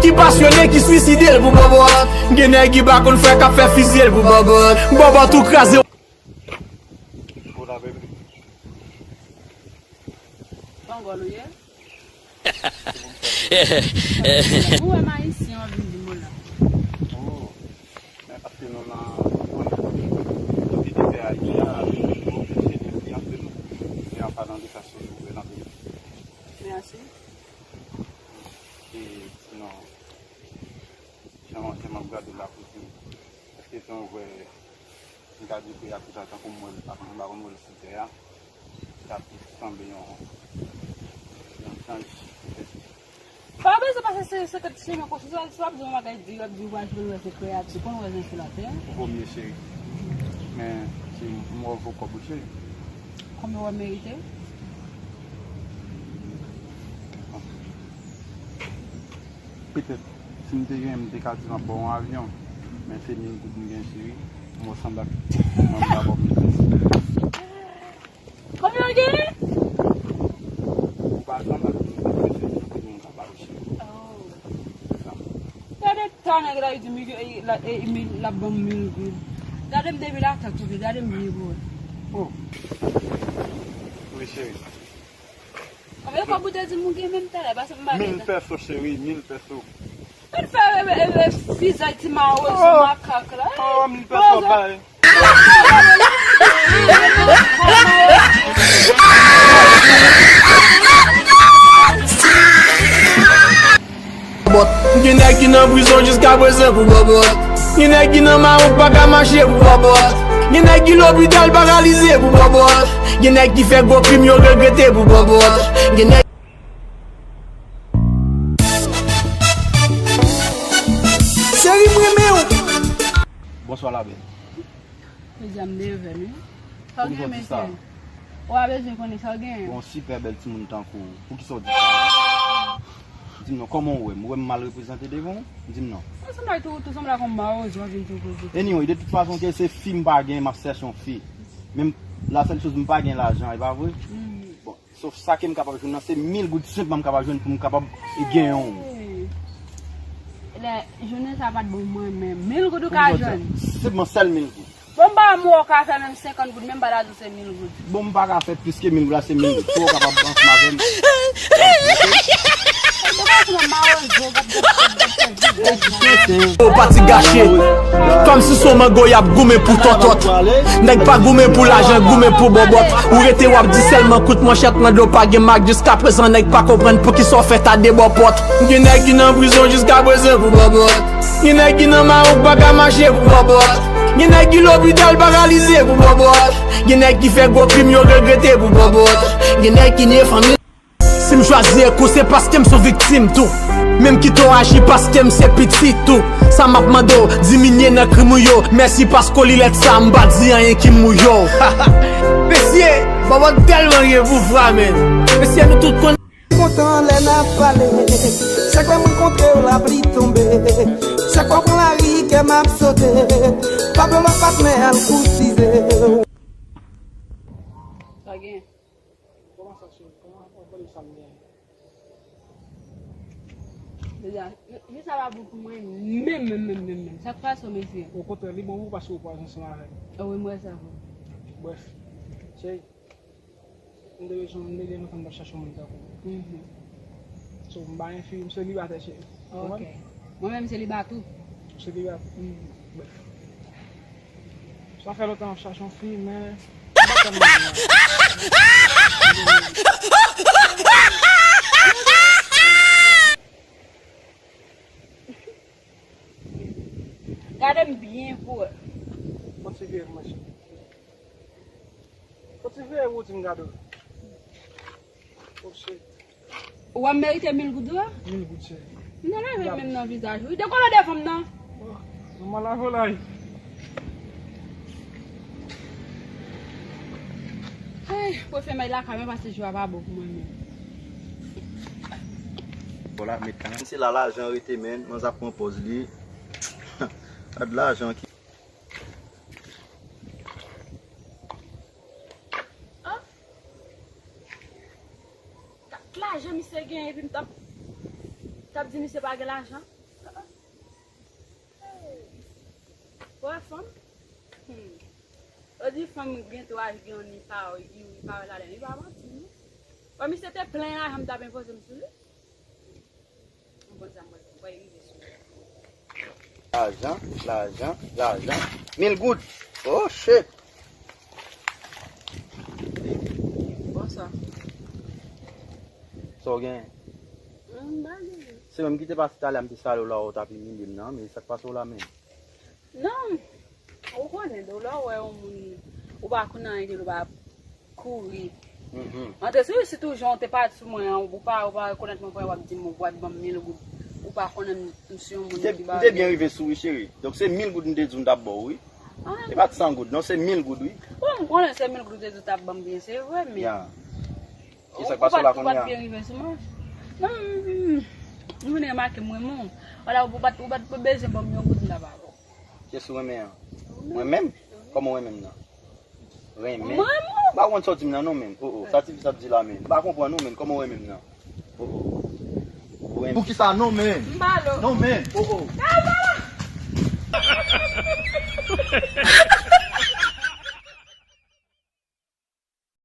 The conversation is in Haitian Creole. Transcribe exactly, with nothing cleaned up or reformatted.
Ki pasyone, ki swiside l pou bòbòt. Gen nèg ki pa konn fè, k ap fè fizye l pou bòbòt. Bòbòt ou kraze. Pangòl ou ye? Ou wè m ayisyen, w ap vin di m ou la. Oh, men paske nou nan, nou konnen tout ki te fè Ayiti a, nou oblije de fiyans de nou. E an palan de sa, se nou wè nan peyi. Mèsi. E sinon, jan, jan m ap gade la, pou di, èske jan w wè, m ka di ke a tout a tankou m wè l, m pa konn wè l sou tè a, sa ap sanble yon, yon zanj, petèt. Pa bezwen pase se, senkant chemen konsa, si w ap di yon bagay di, w ap di w pa jwenn wè se kreyati, konn wè zanj sou latè. Premye cheri. Men, si m wè w vo kòb ou cheri. Konbyen w ap merite? Petèt, si m te genyen, m te ka di m ap ba w yon avyon. Men se mil goud m gen, cheri. M wè w sanble ak manm la ba w mil goud. Konbyen w gen? Ou pa sanble ak moun k ap fè sèvis pou moun k ap ba w, cheri. Oh. Se sa. Gade tan nèg la, li di mil, e, la, e, mil, l ap ban m mil goud. Gade m depi la tèt sou pye, gade m vye pou wè. Oh. Wi, cheri. Konbyen kòb ou te di m ou gen menm talè, paske m pa gen. Mil peso, cheri, mil peso. Mwen fè, e, e, e, vizaj ti mawozo makak la. Oh, mil peso bay. Bòbòt. Gen nèg ki nan prizon jiskaprezan pou bòbòt. Gen nèg ki nan mawon k pa ka mache pou bòbòt. Gen nèg ki lopital paralize pou bòbòt. Gen nèg ki fè gwo krim yo regrete pou bòbòt. Gen nèg Cheri, m renmen w. Bonswa, labèl. Medam, m devèn wi. Sa w gen, mesye? Ou pa bezwen konnen sa w gen. Bon, sipè bèl timoun tankou w. Poukisa w di sa? Di m non, kòman w wè m? Ou wè m mal reprezante devan w? Di m non. Ou sanble tou, tou sanble ak yon mawozo, w ap vin tou koze. Anyway, de tout fason, ke se fi m pa gen, m ap chèche yon fi. Men la sèl choz m pa gen lajan, e pa vre? Mhm. Bon, sof sa ke m kapab jwenn nan, se mil goud senpman m kapab jwenn pou m kapab genyen yon. Lè jounen sa pa t bon mwen menm. Mil goud ou ka jwenn? Senpman sèl mil goud. Bon, m pa wè ou ka fè menm senkant goud, menm pa ta di w se mil goud. Bon, m pa ka fè plis ke mil goud la, se mil goud. Pou w kapab ansanm avè m. Ou pati gache. Kòmsi se yon mango y ap goumen pou tòtòt. Nèg pa goumen pou lajan, goumen pou bòbòt. Ou rete w ap di sèlman kout manchèt nan do pa gen mak. Jiskaprezan nèg pa konprann poukisa w fè ta de bò pòt. Gen nèg ki nan prizon jiskaprezan pou bòbòt. Gen nèg ki nan mawon k pa ka mache pou bòbòt. Gen nèg ki lopital paralize pou bòbòt. Gen nèg ki fè gwo krim yo regrete pou bòbòt. Gen nèg ki nye fanmi. Si m chwazi ek ou, se paske m se yon viktim tou. Menm kite w aji paske m se pitit ou. Sa m ap mande w, diminye nan krim ou yo. Mèsi paske w li lèt sa, m pa di anyen ki mou yo. Mesye, bòbòt tèlman gen pouvwa, men. Mesye, nou tout konn. Kontan lè n ap pale. Chak lè m rankontre w, lapli tonbe. Chak fwa w pran lari, kè m ap sote. Pa pran lòt patnè al koutize. Sa gen? Kòman sa, cheri? Kòman w pale sa m gen? Deja, men sa pa bon pou mwen menm, menm, menm, menm, menm. Sa k pase w, mesye? Okontrè, li bon pou ou paske ou kwaze ansanm avè m. Ah wi, m wè sa vre. Brèf, cheri, m te bezwen, m te gen lontan m t ap chache yon moun tankou w. Mhm. So, m pa gen fi, m selibatè, cheri. Ou konprann? Ok. Mwen menm, m seliba tou. Ou seliba tou? Mhm. Brèf. Sa fè lontan m ap chache yon fi, men m pa tann moun nan. Gade m byen pou wè. Kontinye, monchè. Kontinye, ou di m gade w. Oh, shit. Ou wè m merite mil goud ou a? Mil goud, cheri. M nan leve menm nan vizaj ou. Dekole devan m nan. Oh, manman lavolay. Ay, pou fè may lakay mwen pase jou a pa bon pou mwen menm. Vwala, met kan. Se la lajan rete, men, manzè ap pran pòz li. Gad lajan ki An? Gad lajan misye genyen epi m t ap Ap di misye pa gen lajan. Wè fanm. Hmm. Yo di fanm gen twa, gen yon ni pa, ni pa ladan. Li pa manti, non. Wè misye te plen lajan m t ap enpoze m sou li. M konn sa m pral fè, m pral rive sou li. Lajan, lajan, lajan. Mil goud. Oh shit. Bonswa. Sa w gen? M pa gen. Se menm ki te pase talè a, m te sale w la, w t ap imilye m nan, men sa k pase w la menm? Non, ou konnen, tou lè w wè yon moun, ou pa konn anyen de l, ou pa kouri. Mhm. Antre sou, sitou jan w te pati sou mwen an, ou pa, ou pa rekonèt mwen, w ap di m, ou pa t ban m mil goud. Ou pa konnen m, m se yon moun ki ba. M te byen rive sou wi, cheri. Donk, se mil goud m te di w m t ap ba w, wi. Ah. Se pa t san goud, non, se mil goud, wi. Bon, m konnen se mil goud ou te di w t ap ban m byen, se vre, men. Ya. Ki sa k pase w la kounye a? Ou pa t byen rive sou mwen. Non, m, m, m vin remake m renmen w. Wala, ou pa t, ou pa t bezwen ban m yon goud m ta ba w. Kiyès ou renmen an? Mwen menm? Kòman w renmen m nan? Renmen? Mwen menm. M pa konn sa w di m nan non, menm. Oh, oh, sa ti fi sa ap di la, menm. M pa konprann ou, menm. Kòman w renmen m nan? Oh, oh. Ou renmen. Poukisa non, menm? M ba l. Non, menm. Oh, oh.